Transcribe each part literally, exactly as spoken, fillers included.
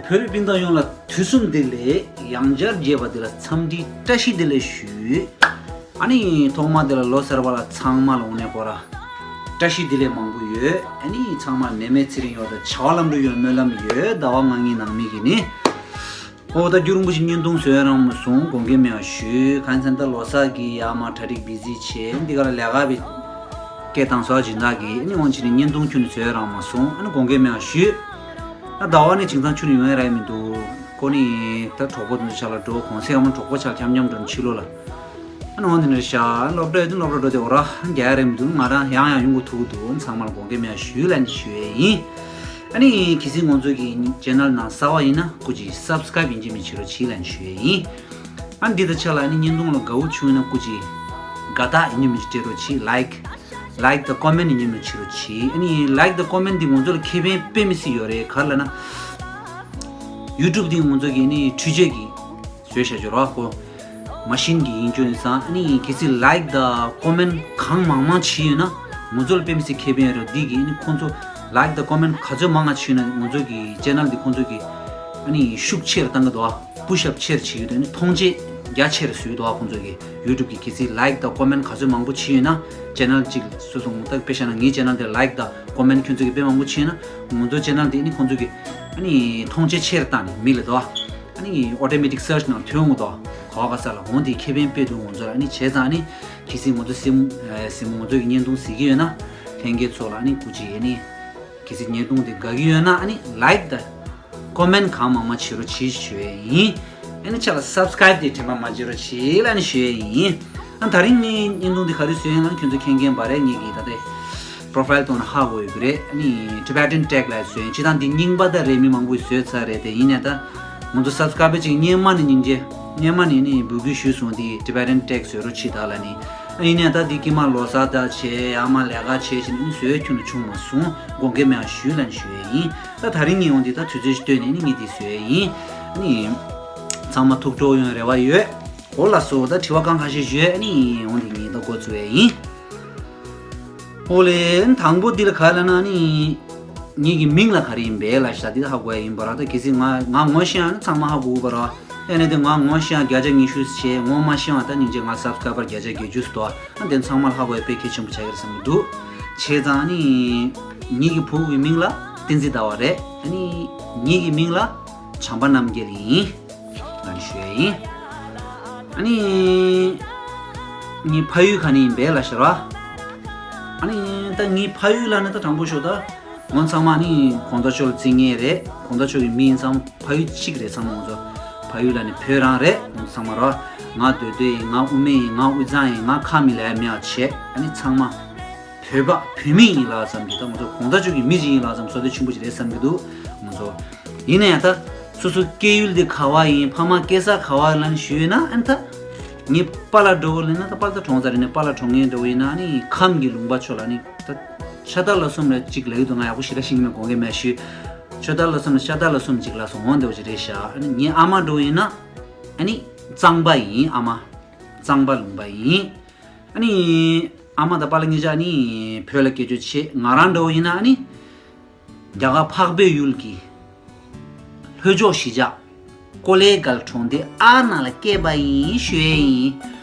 བོད་རིགས་སྤུན་ཟླ་ཡོངས་ལ་དུས་གསུམ་བདེ་ལེགས། ཡང་བསྐྱར་མཇལ་བ་འདི་ལ་འཚམས་འདྲི་བཀྲ་ཤིས་བདེ་ལེགས་ཞུ། ཨ་ནི་ཐོག་མ་འདི་ལ་ལོ་གསར་པ་ལ་ཚང་མ་ལ་དངོས་གནས་ཁོ་ར་བཀྲ་ཤིས་བདེ་ལེགས་མང་པོ་ཡོད། ཨ་ནི་ཚང་མ་ནད་མེད་ཚེ་རིང་ཡོང་བ་དང་བྱ་བ་ལམ་འགྲོ་ཡོང་སྨོན་ལམ་ཡོད། ཟླ་བ་ལྔ་གཉིས་ནང་མི་གི་ནི། ཨོ་ད་རྒྱུན་རིང་པོ་ཞིག་བརྙན་ཐུང་བཟོས་རང་མ་སོང་། དགོངས་འགལ་མེད་པ་ཞུ། གང་ཡིན་ཟེར་ན་ད་ལོ་གསར་གི་ཡར་མར་གྲ་སྒྲིག་བི་ཟི་བྱས། འདི་ག་ལ་ལས་ཀ་བི་སྐད་བཏང་སོགས་སྦྱིན་བདག་གི་ཨ་ནི་དབང་ཆེ་ནི་བརྙན་ཐུང་ཁྱོན་ནས་བཟོས་རང་མ་སོང་། ཨ་ནི་དགོངས་འགལ་མེད་པ་ཞུ། ད་ཟླ་བ་ནི་བྱིང་ཚང་ཁྱོན་ནས་ཡོང་ཡ་རེད་མི་འདུག་ཁོ་ནི་ད་གྲོགས་པོ་འདི་ཚོ་ཆ་ལ་འགྲོ། གོང་ཚད་ཡང་མ་གྲོགས་པོ་ཆ་ལ་འཁྱམ་འཁྱམ་འགྲོ་ནི་ཕྱི་ལོགས་ལ། ཨ་ནི་འོང་དེ་འདྲ་ཤག་སློབ་གྲྭ་ཡོད་དུས་སློབ་གྲྭ་འགྲོ་དེ་འོ་ར་རྒྱག་ཡ་རེད་མི་འདུག་ང་རང་ཡང་ཡང་ཡོང་དགོས་ཐུག་འདུག་ཚང་མར་དགོངས་འགལ་མེད་ཞུ་ལན་ཞུ་ཡས་ཡིན། ཨ་ནི་གལ་སྲིད་ང་ཚོ་གི་ཅེ་ནལ་ནང་གསར་པ་ཡིན་ན་སྐུ་མཁྱེན་སབ་སི་ཀ་རབ་ཡིན་གཅིག་མིན་གཅིག་རོགས་བྱེད་ལན་ཞུ་ཡས་ཡིན། ཨ་ནི་འདི་དང་ཆ་ལ་ཨ་ནི་བརྙན་ཐུང་ལ་དགའ་བོ་བྱུང་ཡིན་ན་སྐུ་མཁྱེན་དགའ་རྟགས་ཡིན་གཅིག་མིན་གཅིག་སྤྲད་རོགས་བྱེད། ལའིཀ་ལའིཀ་དང་ཀོ་མེན་ཡིན་གཅིག་མིན་གཅིག་རོགས་བྱེད། ཨ་ནི་ལའིཀ་དང་ཀོ་མེན་འདི་ང་ཚོ་ལ་ཁེ་ཕན་དཔེ་མི་སྲིད་ཡོད་རེད། ག་རེ་ལབ་ན་ཡུ་ཊུབ་འདི་ང་ཚོ་གི་ཨ་ནི་འཕྲུལ་ཆས་ཀྱི་བཟོས་བཞག་རྒྱུ་རོགས་ཁོ། མ་ཤིན་གྱི་ཡིན་རྒྱུ་ཡིན་ཙང་ཨ་ནི་གལ་སྲིད་ལའིཀ་དང་ཀོ་མེན་གང་མང་མང་བྱས་ཡོད་ན་ང་ཚོ་ལ་དཔེ་མི་སྲིད་ཁེ་ཕན་ཡོད་རེད། འདི་གི་ཨ་ནི་ཁོང་ཚོ་ལའིཀ་དང་ཀོ་མེན་ག་ཚོད་མང་ང་བྱས་ཡོད་ན་ང་ཚོ་གི་ཅེ་ནལ་འདི་ཁོང་ཚོ་གི་ཨ་ནི་ཤུགས་ཆེ་རུ་བཏང་གི་འདུག་ཨ། པུཤ་ཨབ་ཆེ་རུ་བྱེད་ཀྱི་འདུག་ཨ་ནི་མཐོང་ཆེན་རྒྱ་ཆེ་རུ་བཟོས་འདུག་ཨ། ཁོང་ཚོ་གི་ཡུ་ཊུབ་གི་གལ་སྲིད་ལའིཀ་དང་ཀོ་མེན་ག་ཚོད་མང་པོ་བྱས་ཡོད་ན་ཅེ་ནལ་གཅིག་སོ་སོ་ངོ་ཐག་དཔེ་བཞག་ན་ངའི་ཅེ་ནལ་དེ་ལའིཀ་དང་ཀོ་མེན་ཁྱོད་ཚོ་གི་དཔེ་མང་པོ་བྱས་ན་ང་ཚོ་ཅེ་ནལ་དེ་ཨ་ནི་ཁོང་ཚོ་གི་ཨ་ནི་མཐོང་ཆེན་ཆེ་རུ་བཏང་ནས་མི་ལ་འདུག་ཨ། ཨ་ནི་ཨོ་ཊོ་མེ་ཊིག་སར་ཆི་ནང་ཐོན་འོང་དོ། གོ་ག་ས་ལ་འོང་དེ་ཁེ་ཕན་དཔེ་འདུག་ང་ཚོ་ལ། ཨ་ནི་བྱས་ཙང་ཨ་ནི་གལ་སྲིད་ང་ཚོ་སེམས་ཨེ་སེམས་ང་ཚོ་གི་བརྙན་ཐུང་གཟིགས་ཀྱི་ཡོད་ན་ལྷན་རྒྱས་ཚོ་ལ་ཨ་ནི་སྐུ་མཁྱེན་ཨ་ནི་གལ་སྲིད་བརྙན་ཐུང་དེ་དགའ་གི་ཡོད་ན་ཨ་ནི་ལའིཀ་དང་ཀོ་མེན་གང་མང་མང་བྱེད་རོགས་བྱེད་ཞུ་ཡས་ཡིན། ཨ་ནི་ཆ་ལ་སབ་སི་ཀ་རབ་དེ་དྲན་པ་མ་བརྗེད་རོགས་བྱེད་ལ་ནི་ཞུ་ཡས་ཡིན། ཨ་ད་རིང་ངའི་བརྙན་ཐུང་འདི་ག་རེ་བཟོས་ཡིན་ལ་ཁྱོད་ཚོ་མཁྱེན་མཁྱེན་པ་རེད། ངེད་ཀྱི་ད་ལྟའི་པོ་རོ་ཕའིལ་ཐོག་ནས་ཧ་གོ་ཡོད་ཀྱི་རེད། ཨ་ནི་Tibetan tag ལ་བཟོས་ཡིན། སྤྱིར་བཏང་འདི་རྙིང་པ་ད་རེད། མི་མང་པོས་བཟོས་ཚར་རེད་དེ། ཡིན་ནའི་ད་ང་ཚོ་སབ་སི་ཀ་རབ་ཅིག་སྔོན་མ་ནས་སྙིང་རྗེ་སྔོན་མ་ནས་ནི་འབོད་སྐུལ་ཞུས་སོང་། འདི་Tibetan tag བཟོས་རོགས་བྱེད་ད་ལ་ནི། ཨ་ཡིན་ནའི་ད་འདི་དཀྱིལ་མ་ལོ་གསར་ད་བྱས་ཡར་མར་ལས་ཀ་བྱས་བྱས་ནི་བཟོས་ཁྱོན་ནས་བྱུང་མ་སོང་། དགོངས་འགལ་མེད་པ་ཞུ་ལ་ནི་ཞུ་ཡས་ཡིན། ད་ད་རིང་ངས་འོང་འདི་ད་དུས་ཚོད་ཞིག་བཏོན་ནས་ནི་ངས་འདི་བཟོས་ཡས་ཡིན། ཨ་ནི་ཚང་མ་ཐུགས་སྤྲོ་ཡོང་རེ་བ་ཡོད། འོ་ལགས་སོ། ད་དྲི་བ་གང་ཁ་ཤས་ཞུས་ཨ་ནི་འོང་འདི་ངས་ད་འགོ་བཙུགས་ཡས་ཡིན། འོ་ལེ། དང་པོ་འདི་ལ་ག་ལ་ན་ནི་ངེད་ཀྱི་མིང་ལ་ག་རེ་ཡིན་པས་ལ་ཤ་འདི་ད་ཧ་གོ་ཡ་ཡིན་པ་ར། ད་གལ་སྲིད་ང་ང་ངོ་ཤེས་ཡང་ཚང་མ་ཧ་གོ་གི་པ་ར། ཨེ་ནས་དེ་ང་ངོ་ཤེས་ཡང་བརྒྱ་ཆ་ཉི་ཤུ་བྱས། ངོ་མ་ཤེས་ཡང་ད་སྙིང་རྗེ་ང་སབ་སི་ཀ་རབ་བརྒྱ་ཆ་བརྒྱད་ཅུ་སུ་དོ། ཨ་དེ་ཚང་མ་ལ་ཧ་གོ་ཡ་དཔེ་གལ་ཆེན་པོ་ཆགས་ཀྱི་རེད་བསམ་གྱི་འདུག་བྱས་ཙང་ནི་ངེད་ཀྱི་བུ་གི་མིང་ལ་བསྟན་འཛིན་ཟླ་བ་རེད། ཨ་ནི་ངེད་ཀྱི་མིང་ལ་བྱམས་པ་རྣམ་རྒྱལ་ཡིན། ང་ནི་ཞུ་ཡ་ཡིན། ཨ་ནི། ངའི་ཕ་ཡུལ་ག་ནས་ཡིན་པས་ལ་ཤར་བ། ཨ་ནི་ད་ངའི་ཕ་ཡུལ་ལ་ནི་ད་དྲང་པོ་ཤོད་ད། ངོ་ཚང་མ་ནི་གོང་ས་མཆོག་ལ་བརྩི་ངེས་རེད། གོང་ས་མཆོག་གི་མི་ཡིན་ཚང་མ་ཕ་ཡུལ་གཅིག་རེད། ཚང་མ་ང་ཚོ་ཕ་ཡུལ་ལ་ནི་བོད་རང་རེད། ངོ་ཚང་མ་ར། ང་མདོ་སྟོད་ཡིན། ང་དབུ་མེད་ཡིན། ང་དབུས་གཙང་ཡིན། ང་ཁ་མི་ལ་ཡ་མེད་པ་བྱས། ཨ་ནི་ཚང་མ་བོད་པ་བོད་མི་ཡིན་ལ་བསམ་གྱི། ད་ང་ཚོ་གོང་ས་མཆོག་གི་མི་ཞིག་ཡིན་ལ་བསམ་བསོད་བདེ་ཆེན་པོ་ཞིག་རེད་བསམ་གྱི་འདུག་ང་ཚོ། ཡིན་ན་ཡང་ད་སོ་སོ་སྐྱེ་ཡུལ་དེ་ག་བ་ཡིན། ཕ་མ་སྐྱེ་ས་ག་བ་ལ་ནི་ཞུས་ཡོད་ན། ཨ་ནི་ད་ངའི་པཱ་ལགས་འགྲོ་གི་ལ་ན་ད་པཱ་ལགས་ད་གྲོངས་ཚར་རེད། ནི་པཱ་ལགས་གྲོངས་མཁན་འགྲོ་གི་ཡིན་ན་ཨ་ནི་ཁམས་ཀྱི་ལུང་པ་ཕྱོགས་ལ་ནི་ད་ཤ་སྟག་ལ་གསུམ་ལ་གཅིག་ལབ་ཀྱི་འདུག་ང་ཡག་པོ་ཞེ་དྲག་ཤེས་ཀྱི་མེད། དགོངས་འགལ་མེད་ཞུ། ཤ་སྟག་ལ་གསུམ་ལ་ཤ་སྟག་ལ་གསུམ་གཅིག་ལ་སོང་འོང་འདྲ་བོ་ཅིག་རེད་ཤག་ཨ་ནི་ངའི་ཨ་མ་འགྲོ་གི་ཡིན་ན་ཨ་ནི་གཙང་པ་ཡིན། ཨ་མ་གཙང་པ་ལུང་པ་ཡིན། ཨ་ནི་ཨ་མ་དང་པཱ་ལགས་གཉིས་ཆ་ནི་བོད་ལ་སྐྱེས་སྐྱོ་བྱས། ང་རང་འདྲ་བོ་ཡིན་ན་ཨ་ནི་རྒྱ་གར་འཕགས་པའི་ཡུལ་གྱི་ལྷོ་ཕྱོགས་གཞིས་ཆགས་ཀོ་ལེ་གལ་གྲོང་སྡེ་ཨ་ན་ལ་སྐྱེས་པ་ཡིན་ཞུ་ཡས་ཡིན།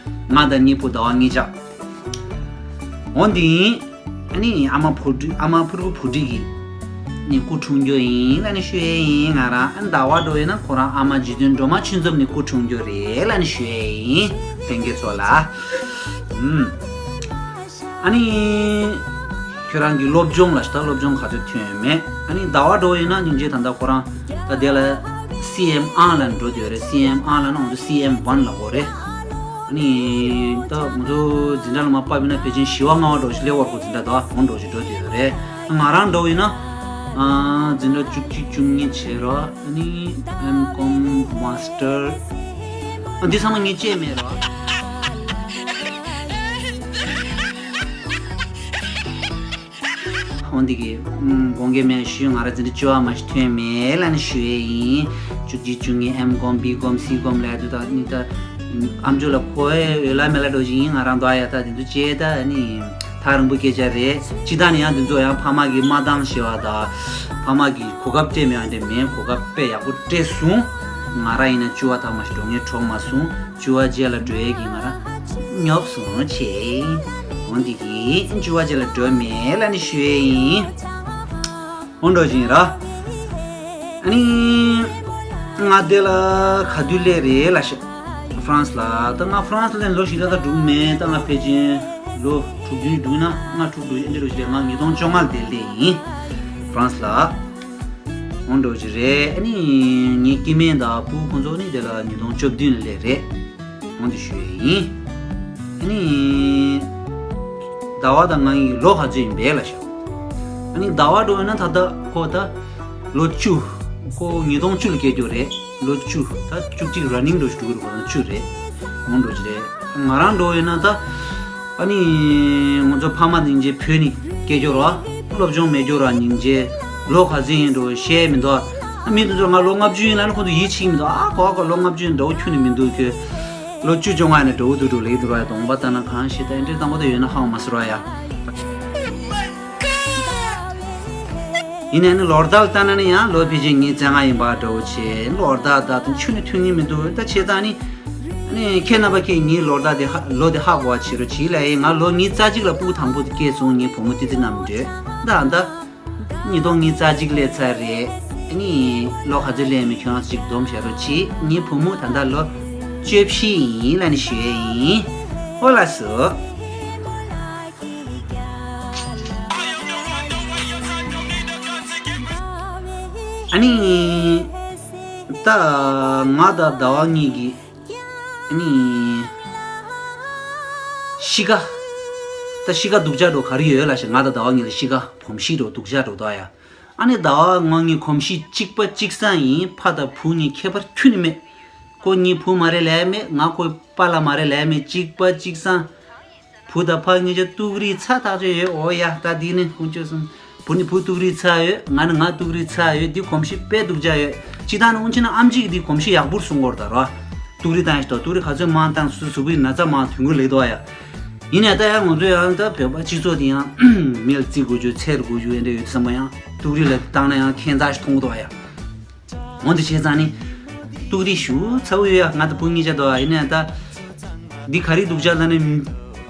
ང་དང་ངའི་བུ་ཟླ་བ་གཉིས་ཆ། འོ་འདི་ཡིན། ཨ་ནི་ཨ་མ་ཕུར་བུ་ཨ་མ་ཕུར་བུ་བུ་ཁྲིད་ཀྱི་ནི་སྐུ་འཁྲུངས་རྒྱུ་ཡིན་ལ་ནི་ཞུ་ཡས་ཡིན། ང་རང་ཨ་ནི་ཟླ་བ་འགྲོ་ཡིན་ན་ཁོ་རང་ཨ་མ་རྗེ་བཙུན་སྒྲོལ་མ་ཆོས་འཛོམས་ནི་སྐུ་འཁྲུངས་རྒྱུ་རེད་ལ་ནི་ཞུ་ཡས་ཡིན། ལྷན་རྒྱས་ཚོ་ལ། ཨུམ། ཨ་ནི། ཁྱོད་རང་གི་སློབ་སྦྱོང་ལ་ད་སློབ་སྦྱོང་ག་ཚོད་ཐོན་ཡོད་མེད། ཨ་ནི་ཟླ་བ་འགྲོ་ཡིན་ན་སྙིང་རྗེ་ད་ལྟ་ཁོ་རང་ད་དེ་ལ་སི་ཨེམ་ཨང་ལ་འགྲོ་དུས་རེད། སི་ཨེམ་ཨང་ལ་ནང་དུ་སི་ཨེམ་ཝན་ལ་གོ་རེད། ཨ་ནི་ད་ང་ཚོ་འཛིན་གྲྭ་ལ་མ་པ་བི་ན་ཕལ་ཆེར་བཞི་བ་ལྔ་བ་འགྲོ་ཞིག་ལེ་བར་གོ་འཛིན་གྲྭ་ད་གོང་འགྲོ་ཞིག་འགྲོ་དུས་རེད། ང་རང་འགྲོ་ཡིན་ན་འཛིན་གྲྭ་བཅུ་གཅིག་བཅུ་གཉིས་བྱས་རོགས། ཨ་ནི་ཨེམ་ཀོམ་མ་སི་ཊར་འདི་ཚང་མ་ངས་བྱས་མེད་རོགས། འོ་འདི་གི་དགོངས་འགལ་མེད་ཞུས། ང་རང་འཛིན་གྲྭ་བཅུ་པ་མ་ཞིག་ཐོན་མེད་ལ་ནི་ཞུ་ཡས་ཡིན། བཅུ་གཅིག་བཅུ་གཉིས་ཨེམ་ཀོམ་བི་ཀོམ་སི་ཀོམ་ལ་དུ་ད་ནི་ད་ཨམ་ཅོག་ལ་གོ་ཡས་ཡོད་ལ་མེད་ལ་འགྲོ་བཞིན་ཡིན། ང་རང་དོ་ཡ་ད་དེ་ཚོ་བྱས་ད་ནི་ ཐག་རིང་པོ་སྐད་ཆ་རེད། སྤྱིར་བཏང་ནས་ཡང་འདི་ཚོ་ཡང་ཕ་མ་གིས་མ་འདང་ཞེས་པ་དང་། ཕ་མ་གིས་གོ་སྐབས་སྤྲད་མེད་པ་འདྲ་མིན། གོ་སྐབས་དཔེ་ཡག་པོ་སྤྲད་སོང་། ང་རང་ཡིན་ན་བཅུ་པ་ཐ་མ་ཞིག་འགྲོ་ངས་གྲོགས་མ་སོང་། བཅུ་པ་རྗེས་ལ་འགྲོ་ཡས་ཀྱི་ང་རང་ཉོབ་སོང་བྱས། འོ་འདི་གིས་བཅུ་པ་རྗེས་ལ་འགྲོ་མེད་ལབ་ནས་ཞུ་ཡས་ཡིན། འོ་འགྲོ་བཞིན་ར། ཨ་ནི། ང་དེ་ལ་ག་དུས་སླེབས་རེད་ལབ་ཤག་ཧྥ་རན་སི་ལ། ད་ང་ཧྥ་རན་སི་ལ་ལོ་བཞི་ལ་ད་འགྲོ་གི་མེད། ད་ང་ཕལ་ཆེར་ལོ་དྲུག་བདུན་འདུག་ན་ལྔ་དྲུག་འདུག་ཨེ་འདྲ་རེད། ང་ཉིས་སྟོང་བཅོ་ལྔ་ལ་དེ་སླེབས་ཡིན། ཧྥ་རན་སི་ལ། འོ་འགྲོ་བཞིན་རེད། ཨ་ནི། ངའི་སྐྱེ་དམན་དང་སྤུ་གུ་ཁོང་ཚོ་ནི་དེ་ལ་ཉིས་སྟོང་བཅུ་བདུན་ལ་སླེབས་རེད། འོ་འདི་ཞུ་ཡས་ཡིན། ཨ་ནི། ཟླ་བ་དང་ང་གཉིས་ལོ་ག་ཚོད་ཡིན་པས་ལབ་ཤག་ཨ་ནི་ཟླ་བ་འགྲོ་ཡོད་ན་ད་ལྟ་ཁོ་ད་ལོ་བཅུ། ཁོ་ཉིས་སྟོང་བཅུ་ལ་སྐྱེས་རྒྱུ་རེད། ལོ་བཅུ། ད་བཅུ་གཅིག་ར་ནིང་འགྲོ་ཞིག་འགྲོ་གི་རེད། ཁོ་ན་བཅུ་རེད། འོ་འགྲོ་གི་རེད། ང་རང་འགྲོ་ཡོད་ན་ད། ཨ་ནི། ང་ཚོ་ཕ་མ་སྙིང་རྗེ་བོད་ནས་སྐྱེས་རྒྱུ་ར། སློབ་སྦྱོང་མེད་རྒྱུ་ར་སྙིང་རྗེ། ལོ་ག་ཚོད་ཡིན་འགྲོ་ཤེས་མི་འདུག་ཨ་མི་དེ་ཚོ་ང་ལོ་ལྔ་བཅུ་ཡིན་ལབ་ན་ཁོ་ཚོ་ཡིད་ཆེས་མི་འདུག་ཨ་གོ་གོ་ལོ་ལྔ་བཅུ་ཡིན་འདྲ་བོ་ཁྱོན་ནས་མི་འདུག་ཁྱོད། ལོ་བཅུ་བཅོ་ལྔ་ཡིན་ན་འདྲ་བོ་འདུག་འགྲོ་ལེགས་འདུག་ར། གདོང་པ་ལྟ་ན་གང་ཤེས། ད་འདྲའི་གཏམ་པ་ད་ཡོད་ན་ཧ་གོ་མ་སོང་ར་ཡ། ཡིན་ནའི་ནི་ལོ་ཟླ་ལྟ་ན་ནི་ཡང་ལོ་ཕལ་ཆེར་ངའི་བཅོ་ལྔ་ཡིན་པ་འདྲ་བོ་བྱས། ལོ་ཟླ་ད་དུང་ཁྱོན་ནས་མཐུན་ངེས་མི་འདུག་ད་བྱས་ཙང་ནི། ཨ་ནི་ཁྱེད་རྣམ་པ་ཁྱེད་ངའི་ལོ་ཟླ་དེ་ཧ་ལོ་དེ་ཧ་གོ་བ་བྱེད་རོགས་བྱེད་ལབ་ཡིན། ང་ལོ་ཉི་ཤུ་རྩ་གཅིག་ལ་སྤུ་གུ་དང་པོ་དེ་སྐྱེས་སོང་། ངའི་བུ་མོ་ཏི་ཏི་རྣམ་འདྲེ། ད་ད། ཉིས་སྟོང་ཉི་ཤུ་རྩ་གཅིག་སླེབས་ཚར་རེད། ཨ་ནི་ལོ་ག་ཚོད་སླེབས་མེད་ཁྱོད་རང་ཚོ་ཅིག་སྡོམ་བྱ་རོགས་བྱེད། ངའི་བུ་མོ་ད་ལྟ་ལོ་བཅུ་བཞི་ཡིན་ལབ་ནས་ཞུ་ཡས་ཡིན། ཨོ་ལགས་སོ། ཨ་ནི། ད་ང་དང་ཟླ་བ་གཉིས་ཀྱི། ཨ་ནི། གཤིས་ཀ་ད་གཤིས་ཀ་སྡུག་ཅག་འདྲ་བོ་ག་རེ་ཡོད་ལབ་ཤག་ང་དང་ཟླ་བ་གཉིས་ལ་གཤིས་ཀ་གོམས་གཤིས་འདྲ་བོ་སྡུག་ཅག་འདྲ་བོ་ད་ཡ། ཨ་ནི་ཟླ་བ་ང་གཉིས་གོམས་གཤིས་གཅིག་པ་གཅིག་རྐྱང་ཡིན། ཕ་དང་བུ་གཉིས་ཁྱད་པར་ཁྱོན་ནས་མེད། ཁོ་གཉིས་བུ་མ་རེད་ལབ་མེད། ང་ཁོའི་པཱ་ལགས་མ་རེད་ལབ་མེད། གཅིག་པ་གཅིག་རྐྱང་། བུ་དང་ཕ་གཉིས་ཆ་སྡུག་རུས་ཚ་ཐག་ཆོད་ཡོད། འོ་ཡ། ད་འདི་ནི་དཀོན་མཆོག་གསུམ། བུ་ནི་བུ་སྡུག་རུས་ཚ་ཡོད། ང་ནི་ང་སྡུག་རུས་ཚ་ཡོད། འདི་གོམས་གཤིས་དཔེ་སྡུག་ཅག་ཡོད། སྤྱིར་བཏང་ནི་འུན་ཆི་ན་ཨམ་ཆི་གིས་འདི་གོམས་གཤིས་ཡག་པོར་སྲུང་གི་ཡོད་རེད་ད་ར། སྡུག་རུས་བཏང་ཡ་ཞིག་འདུག་སྡུག་རུས་ག་ཚོད་མང་བཏང་སོ་སོ་སོ་བུའི་ན་ཚ་མང་དུས་འགོར་ལེགས་འདུག་ཡ། ཡིན་ནའི་ད་ཡང་ང་ཚོ་ཡང་ད་བོད་པ་སྤྱི་ཚོགས་འདི་ཡང་མི་ལ་བརྩི་དགོས་རྒྱུ་འཚེར་དགོས་རྒྱུ་འདི་འདྲ་ཡོད་དུས་ཙམ་པ་ཡང་སྡུག་རུས་ལ་བཏང་ན་ཡང་ཁྱད་མཚར་ཞིག་མཐོང་གི་འདུག་ཡ། འོ་འདི་བྱས་ཙང་ནི། སྡུག་རུས་ཞེ་པོ་ཚ་པོ་ཡོད་ཡ། ང་དང་བུ་གཉིས་ཆ་འདུག་ཡ། ཡིན་ནའི་ད། འདི་ག་རེ་སྡུག་ཅག་ལབ་ན་ནི།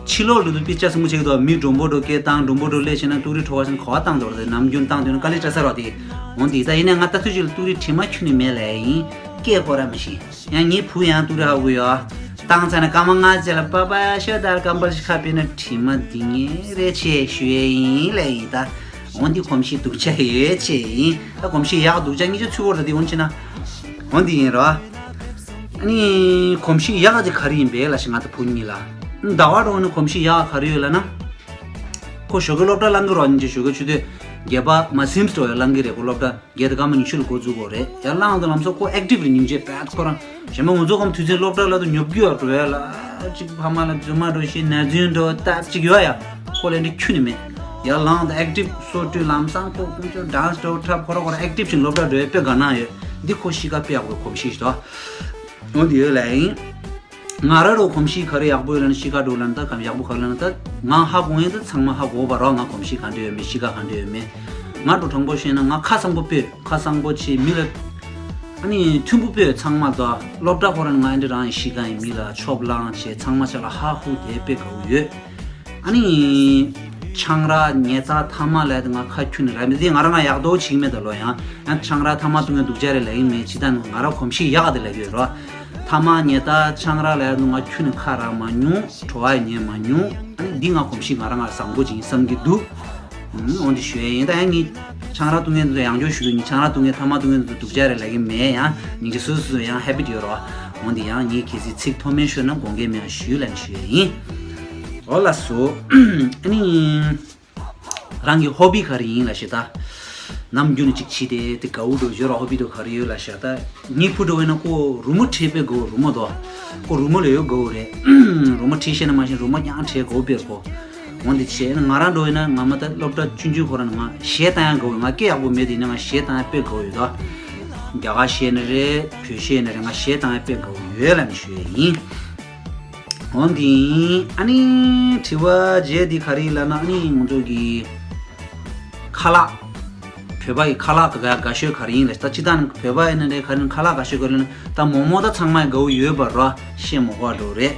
ཕྱི་ལོགས་ལ་དུ་དཔེ་ཆ་ཚང་པོ་བྱེད་ཀྱི་འདུག་མི་མགྲོན་པོ་འདྲ་བོ་སྐད་བཏང་། མགྲོན་པོ་འདྲ་བོ་སླེབས་ཤེ་ན་སྡུག་རུས་ཁྲོ་བ་ཞིག་ག་པར་བཏང་འདུག་རེད། ནམ་རྒྱུན་བཏང་དུས་ན་དཀའ་ལས་སྤྲད་ས་རེད་དེ། འོ་འདི་ད་ཡིན་ནའི་ང་ད་ལྟ་ཅིག་ལ་སྡུག་རུས་དྲི་མ་ཁྱོན་ནས་མེད་ལབ་ཡ་ཡིན། སྐད་ཁོ་རང་མི་ཤེས། ཡང་ངའི་བུ་ཡང་སྡུག་རུས་ཧ་གོ་ཡོད། བཏང་ཚར་ན་སྐར་མ་ལྔ་རྗེས་ལ་པ་པ་ཤོད་ད་སྐམ་པར་ཞིག་ཁ་ཕྱེ་ན་དྲི་མ་འདི་ངའི་རེད་ཅེས་ཞུ་ཡས་ཡིན་ལབ་ཡིན་ད། འོ་འདི་གོམས་གཤིས་སྡུག་ཅག་ཡོད་ཅེས་ཡིན། ད་གོམས་གཤིས་ཡག་སྡུག་ཅག་གཉིས་ཆ་ཚུད་པོ་རེད་དེ་འོ་ཅི་ན། འོ་འདི་ཡིན་རོ། ཨ་ནི་གོམས་གཤིས་ཡག་དེ་ག་རེ་ཡིན་པས་ལབ་ཤག་ང་དང་བུ་གཉིས་ལ། ཟླ་བ་འགྲོ་ནི་གོམས་གཤིས་ཡག་ག་རེ་ཡོད་ལབ་ན། ཁོ་ཞོགས་ཀས་སློབ་གྲྭ་ལང་གི་རོགས་ཉིན་གཅིག་ཞོགས་ཀས་ཆུ་ཚོད་བརྒྱད་པ་མ་ཟིན་འགྲོ་ཡ་ལང་གི་རེད། ཁོ་སློབ་གྲྭ་བརྒྱད་དང་སྐར་མ་ཉི་ཤུ་ལ་འགོ་འཛུགས་དགོས་རེད། ཡར་ལངས་དུས་ལམ་སང་ཁོ་ཨེག་ཊིབ་རེད། སྙིང་རྗེ་བས་ཁོ་རང་གཞན་པ་ང་ཚོ་གམ་དུས་ཚོད་སློབ་གྲྭ་ལ་དུ་ཉོབ་རྒྱུ་ཡོད་འགྲོ་ཡ་ལ་གཅིག་ཕ་མ་ལ་རྫུན་མ་འགྲོ་ཞེས་ན་རྫུན་འགྲོ་སྟབས་གཅིག་ཡོད་ཡ། ཁོ་ལ་འདི་ཁྱོན་ནས་མེད། ཡར་ལངས་དུས་ཨེག་ཊིབ་སོ་བཀྲུས་ལམ་སང་ཁོ་ཀུན་སྤྱོད་ཌན་སི་འགྲོ་འཁྲབ་ཁོ་ར་ཁོ་ར་ཨེག་ཊིབ་བཞིན་སློབ་གྲྭ་འགྲོ་ཡ་དཔེ་དགའ་སྣང་ཡོད། འདི་ཁོ་གཤིས་ཀ་དཔེ་ཡག་པོའི་གོམས་གཤིས་ཤིག་འདུག་འོ་འདི་ཡོད་ལ་ཡིན། ང་རང་རོ་གོམས་གཤིས་ག་རེ་ཡག་པོ་ཡོད་ལབ་ན་གཤིས་ཀ་འགྲོ་ལབ་ན་ད་གམ་ཡག་པོ་ག་རེ་ལབ་ན་ད་ང་ཧ་གོ་ཡིན་ད་ཚང་མ་ཧ་གོ་བ་རོགས། ང་གོམས་གཤིས་ག་འདྲ་ཡོད་མེད་གཤིས་ཀ་ག་འདྲ་ཡོད་མེད། ང་འགྲོ་དྲང་པོ་བཤད་ན་ང་ཁ་གཙང་པོ་དཔེ་ཁ་གཙང་པོ་བྱེད་མི་ལ། ཨ་ནི་མཐུན་པོ་དཔེ་ཚང་མ་ད་སློབ་གྲྭ་ཁོ་རང་ང་འདྲ་རང་ཡིན་གཤིས་ཀ་ཡིན་མི་ལ་ཆོབ་ལང་བྱེད་ཚང་མ་ཆ་ལ་ཧ་ཧུ་དེ་དཔེ་དགའ་བོ་ཡོད། ཨ་ནི། ཆང་རག་ཉལ་ཐ་ཐ་མག་ལབ་དེ་ང་ཁ་ཁྱོན་ནས་ར་མི་དེ་ང་རང་ང་ཡག་དོ་བྱེད་ཀྱི་མེད་ད་ལོ་ཡང་ཡང་ཆང་རག་ཐ་མག་འཐུང་མཁན་སྡུག་ཅག་རེད་ལབ་ཀྱི་མེད། ཇི་ལྟར་ང་རང་གོམས་གཤིས་ཡག་དེ་ལབ་ཀྱི་ཡོད་རོ། ཐ་མག་ཉལ་ཐ་ཆང་རག་ལབ་དེ་ང་ཁྱོན་ནས་ཁ་རག་མ་མྱོང་། བྲོ་བ་ཉལ་མ་མྱོང་། ཨ་ནི་འདི་ང་གོམས་གཤིས་ང་རང་ང་བཟང་པོ་ཅིག་ཡིན་བསམ་གྱི་འདུག་འོན་ཏེ་ཞུ་ཡས་ཡིན། ད་ཡང་ངས་ཆང་རག་འཐུང་མཁན་ཚོ་ཡང་བསྐྱར་ཞུ་རྒྱུ་ཡིན། ཆང་རག་འཐུང་མཁན་ཐ་མག་འཐུང་མཁན་ཚོ་སྡུག་ཅག་རེད་ལབ་ཀྱི་མེད། ཡང་ཉིན་གྱི་སོ་སོ་སོ་ཡང་ཧེ་བིཊ་ཡོད་རོ། འོན་ཏེ་ཡང་ངས་གལ་སྲིད་ཚིག་མཐོ་དམན་ཤོད་ན་དགོངས་འགལ་མེད་ཡང་ཞུས་ལབ་ནས་ཞུ་ཡས་ཡིན། འོ་ལགས་སོ། ཨ་ནི། རང་གི་ཧོ་བི་ག་རེ་ཡིན་ལབ་ཤག་ད། ནམ་རྒྱུན་ཅིག་བྱེད་དེ་དེ་དགའ་བོ་འགྲོ་ཡོད་ར། ཧོ་བི་དུ་ག་རེ་ཡོད་ལབ་ཤག་ད། ངའི་བུ་འགྲོ་བས་ན་ཁོ་རི་མོ་བྲིས་དཔེ་དགའ་བོ་རི་མོ་དོ། ཁོ་རི་མོ་ལ་ཡོད་དགའ་བོ་རེད། རི་མོ་བྲིས་ཤེས་ན་མ་ཤེས་རི་མོ་རྐྱང་བྲིས་དགའ་བོ་དཔེ་ཁོ། འོན་ཏེ་བྱས་ན་ང་རང་འགྲོ་ཡིན་ན་ང་མ་ད་སློབ་གྲྭ་ཆུང་ཆུང་ཁོ་རང་ང་གཞས་བཏང་ཡང་དགའ་བོ། ང་སྐད་ཡག་པོ་མེད་དེ་ཡིན་ན་ང་གཞས་བཏང་ཡང་དཔེ་དགའ་བོ་ཡོད་དོ། རྒྱ་གར་གཞས་ནི་རེད། བོད་གཞས་ནི་རེད། ང་གཞས་བཏང་ཡང་དཔེ་དགའ་བོ་ཡོད་ལབ་ནས་ཞུ་ཡས་ཡིན། འོན་ཏེ་ཨ་ནི་དྲི་བ་རྗེས་འདི་ག་རེ་ལབ་ན། ཨ་ནི་ང་ཚོ་གི་ཁ་ལག་བོད་པ་ཡི་ཁ་ལག་ག་དགའ་ཤོས་ག་རེ་ཡིན་ལ། ད་སྤྱིར་བཏང་བོད་པ་ཡིན་ན་འདྲ་ག་རེ་ཁ་ལག་དགའ་ཤོས་ག་རེ་ལབ་ན། ད་མོག་མོག་ད་ཚང་མ་དགའ་བོ་ཡོད་པ་ར། ཤེས་མོག་པ་འགྲོ་རེད།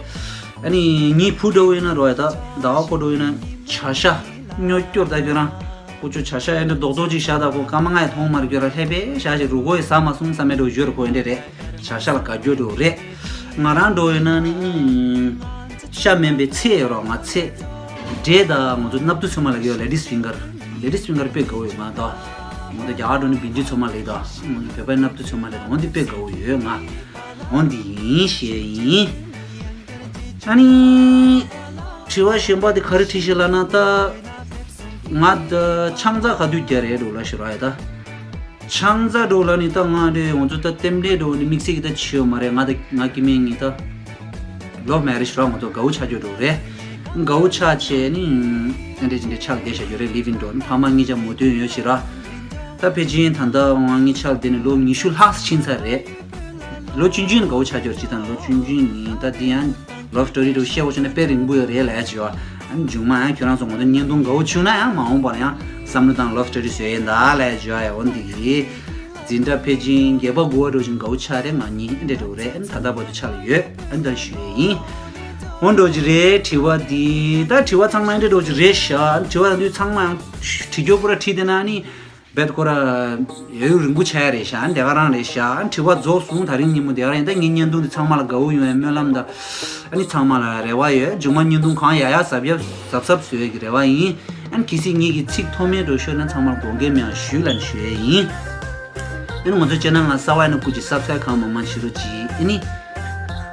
ཨ་ནི་ངའི་བུ་འགྲོ་ཡིན་ན་ར། ད་ཟླ་བ་ཁོ་འགྲོ་ཡིན་ན་བྱ་ཤ་སྨྱོ་སྐྱོར་ད་ཁྱོད་རང་། ཀུ་ཅོ་བྱ་ཤ་ཡིན་འདྲ་རྡོག་རྡོག་ཅིག་བཞག་ད་ཁོ་སྐར་མ་ལྔ་ཡི་མཐོང་མ་རེད། ཁྱོད་རང་ལྷས་པས་བཞག་ཅིག་རུ་གོ་ཡི་ཟ་མ་སོང་བསམ་མེད་འགྲོ་ཡོད་ར། ཁོ་ཡིན་འདྲ་རེད། བྱ་ཤ་ལ་དགའ་སྐྱོ་འགྲོ་རེད། ང་རང་འགྲོ་ཡོད་ན་ནི་ཤ་མིན་པའི་ཚེ་ཡོད་རོགས། ང་ཚེ་འབྲས་དང་ང་ཚོ་སྣབས་ཏོ་ཚོད་མ་ལ་ཡོད། ལེ་ཌིས་ཕིང་གར། ལེ་ཌིས་ཕིང་གར་དཔེ་དགའ་བོ་ཡོད་ང་ད། ང་ཚོ་རྒྱ་གར་འགྲོ་ནི་བིན་ཌི་ཚོད་མ་ལེ་ད། ང་ཚོ་བོད་པའི་སྣབས་ཏོ་ཚོད་མ་ལེ་ད། འོན་ཏེ་དཔེ་དགའ་བོ་ཡོད་ང་། འོན་ཏེ་ཡིན་ཞེས་ཡིན། ཨ་ནི་དྲི་བ་གཞན་པ་དེ་ག་རེ་དྲིས་ཤིག་ལབ་ན། ད་ང་ད་ཆང་ས་ག་དུས་རྒྱག་རེད་འགྲོ་ལ་ཞུ་ར་ཡ་ད། ཆང་ས་འགྲོ་ལ་ནི་ད་ང་རེད། ང་ཚོ་ད་རྟེན་འབྲེལ་འགྲོ་ནི་དམིགས་བསལ་གྱི་ད་བྱེད་ཡོད་མ་རེད། ང་ད་ང་སྐྱེ་དམན་ངེད་ད་ལོབ་མེ་རེཇ་ར། ང་ཚོ་དགའ་བོ་ཆགས་རྒྱུ་འགྲོ་རེད། དགའ་བོ་ཆགས་བྱས་ནི་ཨ་འདྲས་ཅི་འདྲས་ཆགས་བསྡད་བྱ་རྒྱུ་རེད། ལིབ་ཨིན་འགྲོ་ནི་ཕ་མ་གཉིས་ཆ་མོ་དོན་ཡོད་ཞིག་ར། ད་ཕལ་ཆེར་ད་ལྟ་ང་གཉིས་ཆགས་བསྡད་ནི་ལོ་ཉི་ཤུ་ལྷག་ཕྱིན་ཚར་རེད། ལོ་ཆུང་ཆུང་ནས་དགའ་བོ་ཆགས་རྒྱུ་རེད། ཅི་དང་ལོ་ཆུང་ཆུང་ནས་ད་འདི་ཡང་ལོབ་སི་ཊོ་རི་འགྲོ་བཤད་དགོས་བྱུང་ན་དཔེ་རིང་པོ་ཡོད་རེད་ལབ་ཡ་བྱེད་བ། ཨ་ནི་མཇུག་མ་ཡང་ཁྱོད་རང་ཚོ་ང་ཚོ་བརྙན་ཐུང་དགའ་བོ་བྱུང་ན་ཡང་མ་འོངས་པར་ཡང་བསམ་བློ་བཏང་ལོབ་སི་ཊོ་རི་བཟོས་ཡིན་ད་ལབ་ཡ་བྱེད་བ། ཡ་འོ་འདི་གི་འཛིན་གྲྭ་ཕལ་ཆེར་བརྒྱད་པ་དགུ་པ་འགྲོ་བཞིན་དགའ་བོ་ཆགས་རེད། ང་གཉིས་ཨེ་འདྲ་འགྲོ་རེད། ཨ་ནི་ད་ལྟ་བར་དུ་ཆགས་ལ་ཡོད། ཨ་ནི་ད་ཞུ་ཡས་ཡིན། འོ་འགྲོ་གི་རེད། དྲི་བ་འདི་ད་དྲི་བ་ཚང་མ་ཨེ་འདྲ་འགྲོ་གི་རེད་ཤག་དྲི་བ་ད་དུས་ཚང་མ་ཡང་དྲི་རྒྱུ་པོ་ར་དྲིས་བསྡད་ན་ནི། རྦད་ཁོ་ར་ཡོད་རིང་པོ་ཆགས་ཡ་རེད་ཤག་དེ་ག་རང་རེད་ཤག་དྲི་བ་རྫོགས་སོང་། ད་རིང་ཉིན་མོ་དེ་ག་རང་ཡིན། ད་ངའི་བརྙན་ཐུང་འདི་ཚང་མ་ལ་དགའ་བོ་ཡོང་བའི་སྨོན་ལམ་དང་། ཨ་ནི་ཚང་མ་ལ་རེ་བ་ཡོད། མཇུག་མ་བརྙན་ཐུང་གང་ཡག་ཡག་གཟབ་ཡག་གཟབ་གཟབ་བཟོ་ཡས་ཀྱི་རེ་བ་ཡིན། ཨ་ནི་གལ་སྲིད་ངེད་ཀྱི་ཚིག་མཐོ་དམན་འགྲོ་ཤོར་ན་ཚང་མ་ལ་དགོངས་འགལ་མེད་པ་ཞུ་ལབ་ནས་ཞུ་ཡས་ཡིན། ཨ་ནི་ང་ཚོ་ཅེ་ནལ་ལ་གསར་པ་ཡིན་ན་སྐུ་མཁྱེན་སབ་སི་ཀ་རའིབ་གང་མང་མང་བྱེད་རོགས་གྱིས། ཨ་ནི།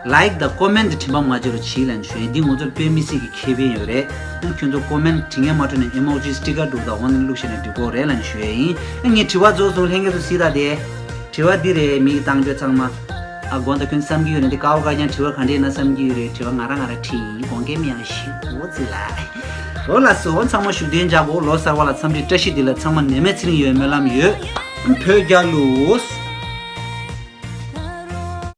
ལའིཀ་དང་ཀོ་མེན་ཊི་དྲི་མ་མ་བརྗེད་རོགས་གྱིས་ལབ་ནས་ཞུ་ཡིན། འདི་ང་ཚོར་དཔེ་མི་སྲིད་ཀྱི་ཁེ་ཕན་ཡོད་རེད། ཨ་ཁྱོད་ཚོ་ཀོ་མེན་ཊི་དྲི་ངན་མ་འཕྲོད་ན་ཨི་མོ་ཇི་སི་ཊི་ཀར་འདུག་ད་འོ་ནི་བླུགས་བྱས་ནས་འབྲི་དགོས་རེད་ལབ་ནས་ཞུ་ཡས་ཡིན། ཨ་ངས་དྲི་བ་རྫོགས་སོང་། ལྷན་རྒྱས་ཚོ་གཟིགས་དང་དེ། དྲི་བ་འདི་རེད། མིག་བཏང་རྒྱུ་ཚང་མ། ཨ་དགོངས་དག་ཁྱོད་བསམ་གྱི་ཡོད་རེད། འདི་ཀའོ་ཀ་ཀྱང་དྲི་བ་ག་འདྲས་ཡིན་ན་བསམ་གྱི་ཡོད་རེད། དྲི་བ་ང་རང་ང་རང་དྲིས་ཡིན། དགོངས་འགལ་མེད་པ་ཞུ། འོ་ཙི་ལ། འོ་ལགས་སོ། འོ་ཚང་མ་བཞུགས་གདན་འཇགས། འོ་ལོ་གསར་པ་ལ་འཚམས་འདྲི་བཀྲ་ཤིས་བདེ་ལེགས། ཚང་མ་ནད་མེད་ཚེ་རིང་ཡོང་བའི་སྨོན་ལམ་ཡོད། བོད་རྒྱལ་ལོ།